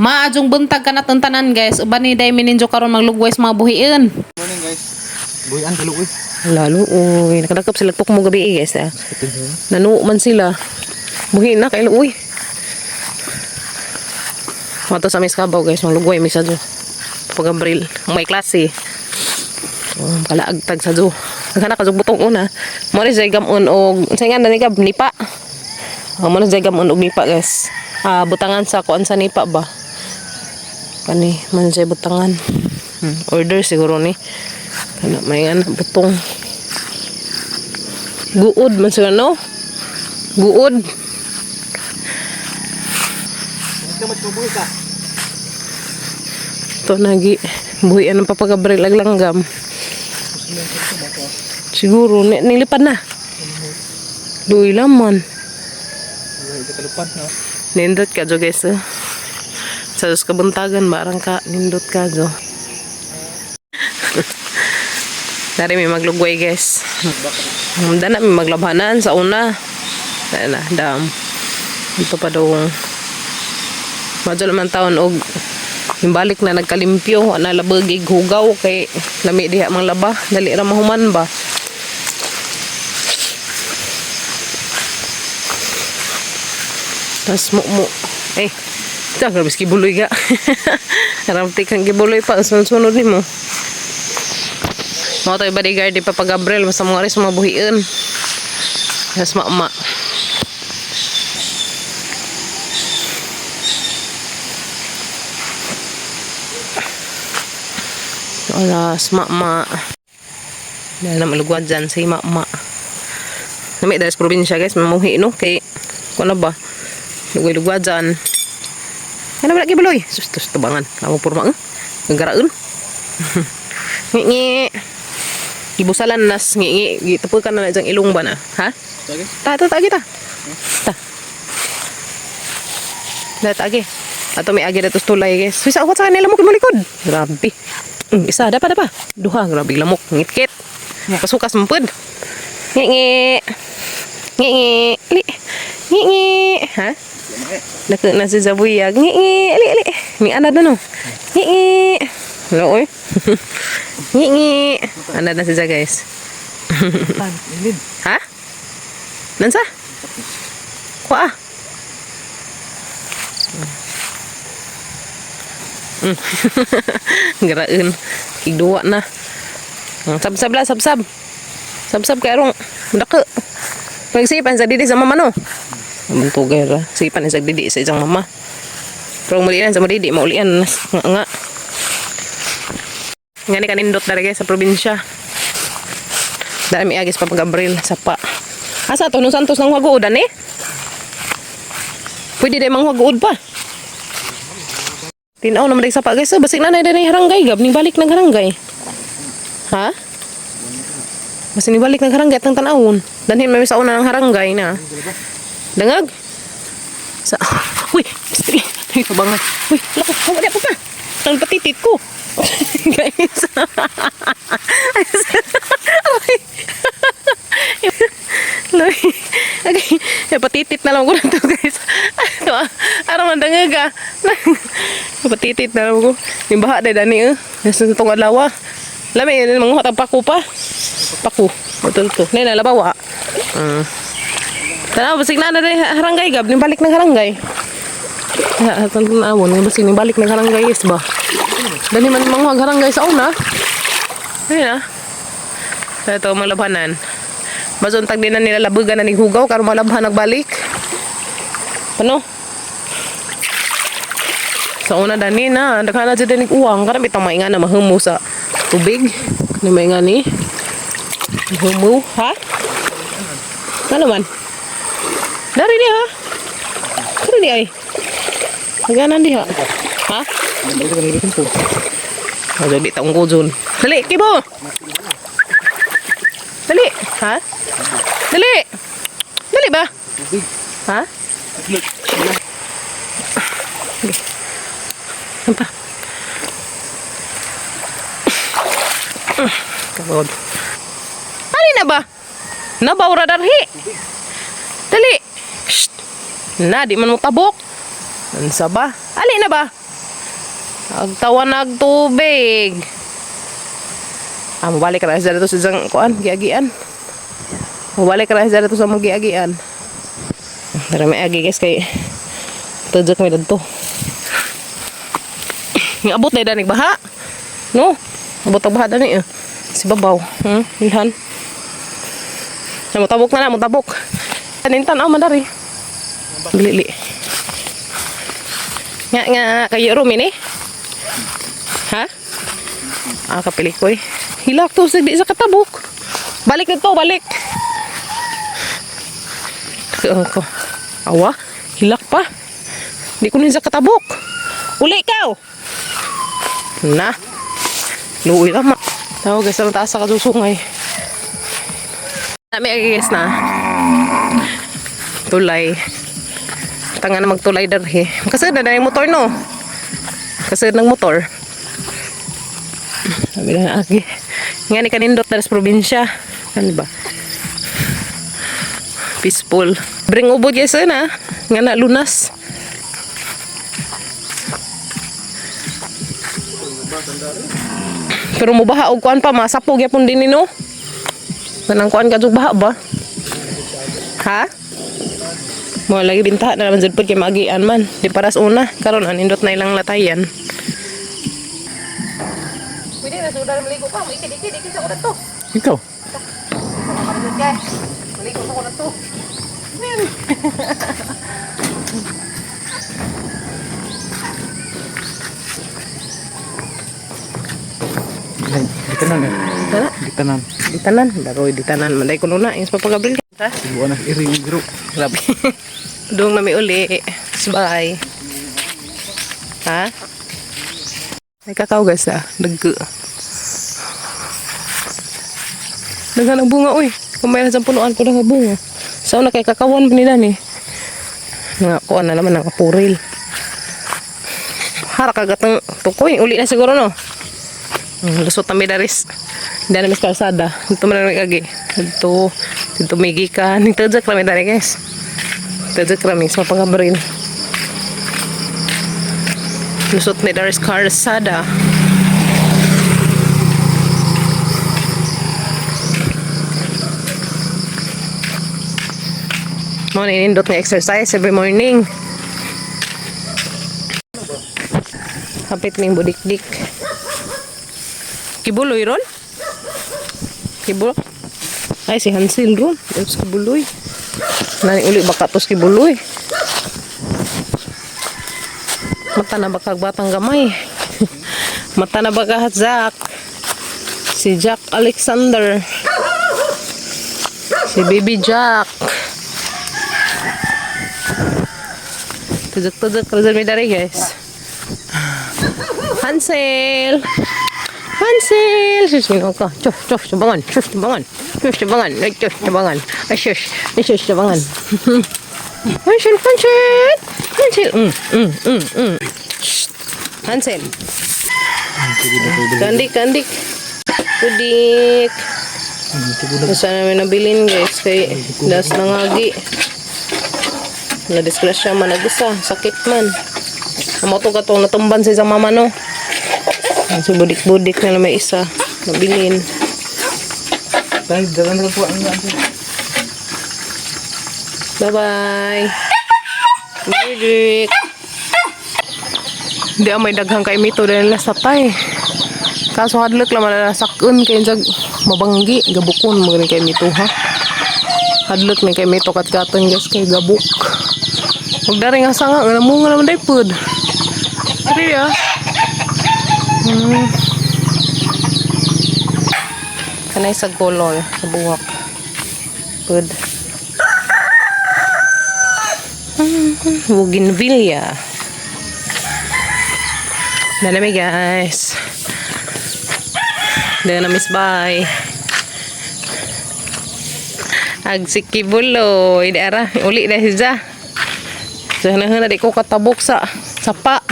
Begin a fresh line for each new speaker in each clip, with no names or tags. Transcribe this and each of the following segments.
Maadjong buntag ka natong tanan, guys. Uban ni day mininjo karon maglugway sa mga buhiin.
Morning, guys. Buhian kaluoy.
Lalo, uy, nakadakop sila tuk mo gabi eh, guys. Ah. Nanuo man sila. Buhi na kay uy. Mato sa mis kabaw, guys, maglugway mi sa jo. Pag-abril, may klase. Oh, kalaagtag sa jo. Naghanap ka jud butong una. Mo ni siya gamon og unsay nga ni gab nipa. Oh, mo ni siya gamon og nipa, guys. Ah, butangan sa kuan sa nipa ba. Kani man siya butangan. Order siguro ni. Kana may nga na butong. Guod man sila, no? Guod.
Ka.
Ito nagi buhian ng papagabril ag langgam. Siguro ni nilipad na. Duy laman.
Kalupad no.
Nindot ka jo, guys. Eh. Sa dos kabuntagan barang ka nindot ka jo. Dari may maglugway, guys. Dana may maglabhanan sa una. Dana na dam. Ito pa daw. Madyo naman taon og balik na nagkalimpyo, wa na labag hugaw kay lami diha mang laba, dali ra mahuman ba. Tas mo mo. Eh, ito, grabe kibuloy ka. Ramti kang kibuloy pa, sunod-sunod ni mo. Mga tayo bodyguard di Papa Gabriel, basta mga aris mga buhiin. Tas maama. Alas, mama. Dahil na malugwad dyan si mama. Nami dahil sa probinsya, guys, mamuhi no? Kay, kung ano ba? Lugay-lugwad dyan. Ano ba lagi buloy? Sus, tus, tubangan. Ako purma, eh. Gagaraon. Ngi-ngi. Ibusalan nas, ngi-ngi. Gitupukan na na diyang ilong ba na? Ha?
Sige.
Ta, ta, ta, kita. Ta. Ta, ta, agi. Ato may agi datos tulay, guys. Wisa, ako sa kanila mo kimulikod. Grabe. Isa, dapa, dapa. Duha, grabe lamok. Ngitkit. Pasukas mampud. Ngi-ngi. Ngi-ngi. Ali. Ngi-ngi. Ha? Naka na si Zabuyag. Ngi-ngi. Ali, ali. May anad na no. Ngi-ngi. Hello, oy. Ngi-ngi. Anad na si Za, guys.
Tan, ilin.
Ha? Nansa? Kuha ah. Garaon. Igduwa na. Sabsab la, sabsab. Sabsab kay arong dako. Pagsipan sa didi sa mama no. Bantugay ra. Sipan sa didi sa isang mama. Pero mulian sa madidi, maulian nga nga. Nga ni kanindot dara, guys, sa probinsya. Dami agis pa Gabriel sa pa. Asa to nung Santos nang haguodan eh? Pwede dai manghuaguod pa. Tinaw naman dai sa pa, guys. Basig na na dai haranggay gab ning balik nang haranggay. Ha? Basta ni balik nang haranggay atang tan-awon. Danhin may sa una ng haranggay na. Dangag. Sa Uy, mystery. Ay, tabangan. Uy, lako, wala pa pa. Ang patitit ko. Guys. Aray. Loy. Okay. Patitit na lang ko na to, guys. Ito ah. Araw man dangag ah. Patitit na lang ko. Yung baha dahil dani eh. Nasa itong adlaw ah. Lami, yun mga hatang paku pa. Paku. Betul to. Nay, nalabawa. Tanaw, basig na na rin haranggay gab. Balik ng haranggay. Ha, tanawon, basig ni balik ng haranggay is ba. Dali man mga haranggay sa una. Ayun ah. Ito, mga labanan. Mazuntag din na nila labugan na nighugaw karon malabhan nagbalik. Ano? Sa una dani na, daghan na jud ni uwang karon bitang mainga na mahumo sa tubig. Kani mainga ni. Mahumo, ha? Ano man? Dari ni ha? Dari ni ay. Naganan diha. Ha? Ayo di taong ko dun. Dali, kibo! Dali! Ha? Dali! Dali ba? Ha? Okay. Ano pa? Kabod. Ano na ba? Nabawra darhi. Dali! Shh! Na, di man mo tabok. Ansa ba? Ali na ba? Agtawa na ag tubig. Ah, mabalik ra sa dito sa isang kuan, giagian. Mabalik ra sa dito sa mong giagian. Tara may agi, guys, kay tudjok mi didto. Nga abot na danig baha. No? Abot ang baha dani eh. Si babaw. Ilhan. Na motabok na na, motabok. Tanin tan-aw man dari. Lili. Nga nga kayo ro mini? Ha? Ah, kapilikoy. Hilak to sa di sa katabok. Balik nito, balik. Ko. Awa, hilak pa. Di ko sa katabok. Uli ikaw. Na. Luoy ra ma. Tawag guys, ang taas sa kasusungay. Nami agi, guys, na. Tulay. Tanga na magtulay darhi. Kasi na yung motor, no. Kasi ng motor. Sabi na agi. Nga ni kanindot na sa probinsya. Ano ba? Peaceful. Bring ubod, guys, eh, na. Nga na lunas. Pero mubaha og kuan pa masapog yapon din ni, no. Kanang kuan kadtong baha ba? Ha? Mo lagi bintaha na naman jud pud kay maagian man. Di paras una karon anindot na ilang latayan. Pwede na sudah maligo pa, ikid ikid ikid sa to.
Ikaw.
Maligo sa ko to.
Di tanan eh.
Tara,
Di tanan.
di tanan, daroy di tanan manday ko na ings papagabril. Ha?
Sibuan na iri yung group.
Grabe. Doon nami uli. Bye. Ha? Ay, kakao, guys, ah. Nag... Naghan ang bunga, uy. Kumaya na sa punuan ko na nga bunga. Sa una kay kakawan pa nila ni. Nga, kuha na naman ang kapuril. Hara kagat ng tukoy. Uli na siguro, no? Lusot na may daris. Hindi na mis kalsada. Dito man lang kagi. Dito. Dito may gikan. Dito dyan kami dari, guys. Dito dyan kami. Sa pangabrin. Lusot ni daris kalsada. Mo na inindot nga exercise every morning. Hapit ning budikdik. Kibuloy ron? Kibulo? Ay, si Hansil ron. Oops, kibuloy. Nani uli baka tos kibuloy. Mata na baka batang gamay. Mata na baka Jack. Si Jack Alexander. Si Baby Jack. Tujak-tujak Rizal may dari, guys. Hansel! Hansel! Sus, ginoo ka. Chuf, chuf, tubangan. Chuf, tubangan. Chuf, tubangan. Ay, chuf, tubangan. Ay, shush. Ay, shush, tubangan. Hansel, Hansel! Hansel! Shh. Hansel. Kandik, kandik. Kudik. Basta namin nabilin, guys, kay das nangagi. Nadisgrasya man nag-isa. Sakit man. Amo to katong natumban sa isang mama, no. Ang si budik-budik na lang may isa. Nabilin.
Tayo, dala na po ang
Bye-bye. Budik. Di may daghang kay mito dahil nila sa tay. Kaso hadlok lang man sakun kay jag mabanggi gabukon mo kay mito, ha. Hadlok ni kay mito katkaton, guys, kay gabuk. Huwag dari nga sanga, alam mo nga naman day pud. Ari ah. Kanay sa golol sa buwak. Pud. Bougainvillea. Dala guys. Dala na miss bye. Ag si Kibuloy. Di ara. Uli na si Ja. So na na di ko katabok sa sapa.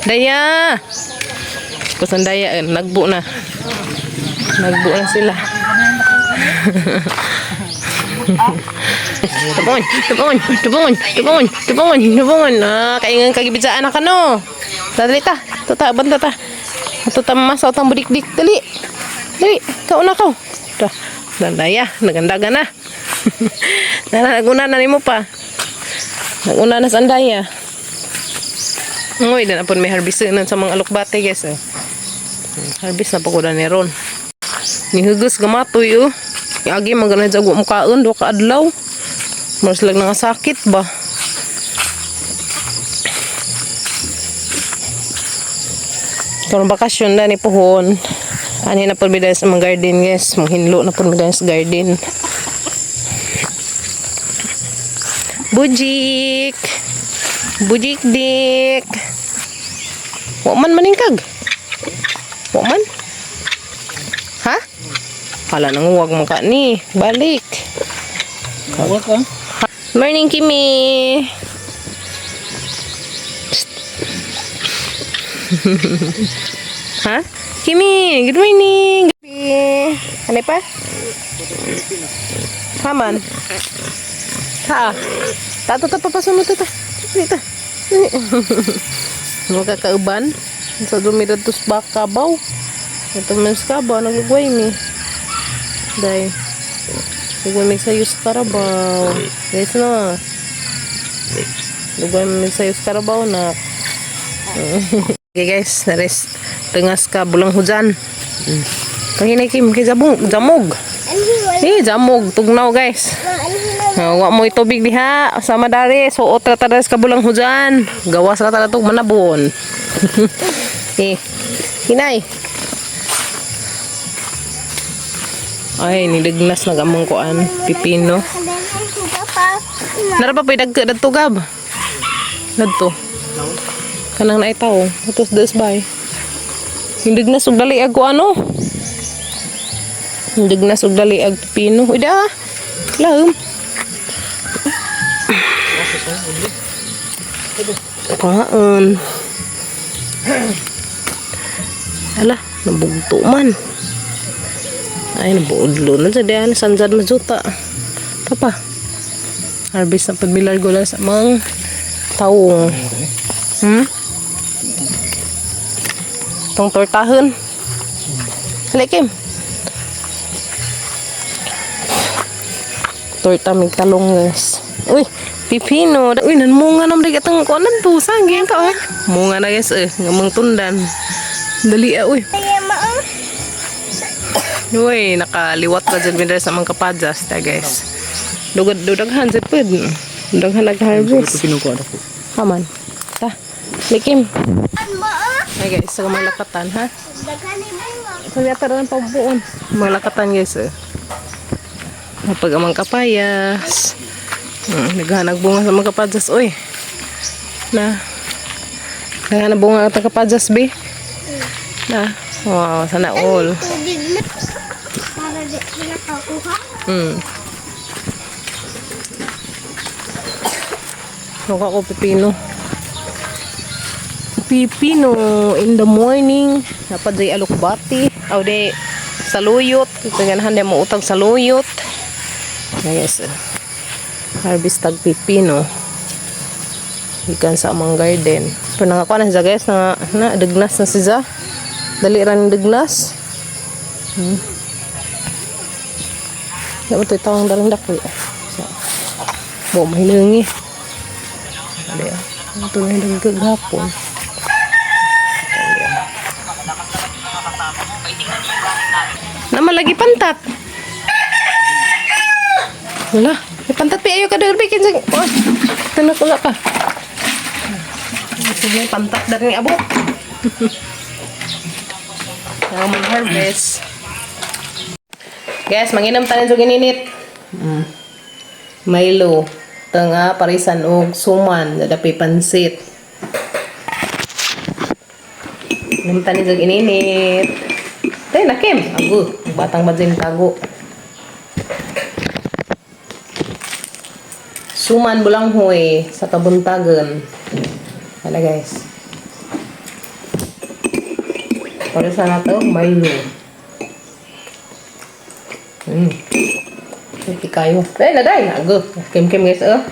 Daya! Kusan daya, eh, nagbu na. Nagbu na sila. Tupungon, tupungon, tupungon, tupungon, tupungon, tupungon. Ah, kaingan kagibitsaan na ka no. Dali ta. Tuta, banda ta. Tuta mamasaw tang budikdik. Dali. Dali, kauna ka. Ta. Dandaya, nagandaga na. Nana, naguna na nimo pa. Naguna na sa andaya. Ngoy, dan apon may harvest na sa mga alukbate, guys. Eh. Harvest na pa ko na ni Ron. Nihugos gamatoy oh. Agi magana jago mukaon do ka adlaw. Maras lang nga sakit ba. Karon bakasyon na ni puhon. Ani na pud sa mga garden, guys. Manghinlo na pud sa garden. Bujik. Bujik dik. Wa man maningkag. Wa man. Ha? Hala nang huwag mo ka ni. Balik.
Huwag ka.
Morning, Kimi. Ha? Kimi, good morning. Gabi. Ano pa? Haman. Ha? Tato ta papasunod ta. Dito. Mga kakauban. Sa dumirad tos bakabaw. Ito man sa kabaw, nagugway mi. Day. Lugay mig sayos karabaw. Guys na. Lugay mig sayos karabaw na. Okay guys, nares tengas ka bulang hujan. Panginay Kim kay jamog, jamog. Eh, jamog tugnaw, guys. Wa mo tubig diha sama dari suot ra ta ka bulang hujan. Gawas ra ta tug manabon. Eh. Hinay. Ay, nidagnas na gamong kuan, pipino. Nara pa pa'y dagka dadto gab. Dadto. Kanang naay tawo. Atos des bay. Hindignas og dali ag ano. Hindignas og dali ag pipino. Uy da. Lahom. Kaon. Ala, nabugto man. Ay, nabuudlo na sa diyan. Sanjad majuta. Papa. Harvest na pagbilar gula sa mga taong. Tong tortahon. Hali, Kim. Torta mig talong, guys. Uy, pipino. Uy, nanmunga na mig atang kuanan to. Saan ka eh. Munga na, guys, eh. Ngamang tundan. Dali ah, uy. Uy, nakaliwat na dyan mi sa mga kapadjas ta, guys. Dugad dudaghan sa pud. Dughan nag-harvest.
Pinukuha ako.
Haman. Ta. Likim. Ay guys, sa mga lakatan ha. Sa yata rin pabuon. Mga lakatan, guys eh. Kapag amang kapayas. Naghanag bunga sa mga kapadjas oy. Na. Naghanag bunga at kapadjas be. Na. Wow, sana all.
Tubig na. Para di sila kauha.
Mukha ko pipino. Pipino in the morning. Napad day alukbati. Aw di saluyot. Kaganahan di mo utang saluyot. Yes. Harvest tag pipino. Ikan sa amang garden. Pero nakakuha na siya, guys. Na dagnas na siya. Dali ra ni dagnas. Dapat ito tawang dalang dako. So, bo mahilangi. Dali ah. Ito na yung gagapon. Naman lagi pantat. Wala. May pantat pi ayo ka dagol bikin sa. Oh. Tanak wala ka. Sige, pantat dari ni abot. Now, harvest. Guys, manginom tanin sa gininit. Milo. Tanga parisan og suman dadapi pansit. Inom tanin sa gininit. Tay na Kim. Ago, batang badin tago. Suman bulanghoy sa kabuntagon. Hala guys. Parisan na to, Milo. Hindi kayo. Eh, naday. Ago. Kim-kim, guys, oh.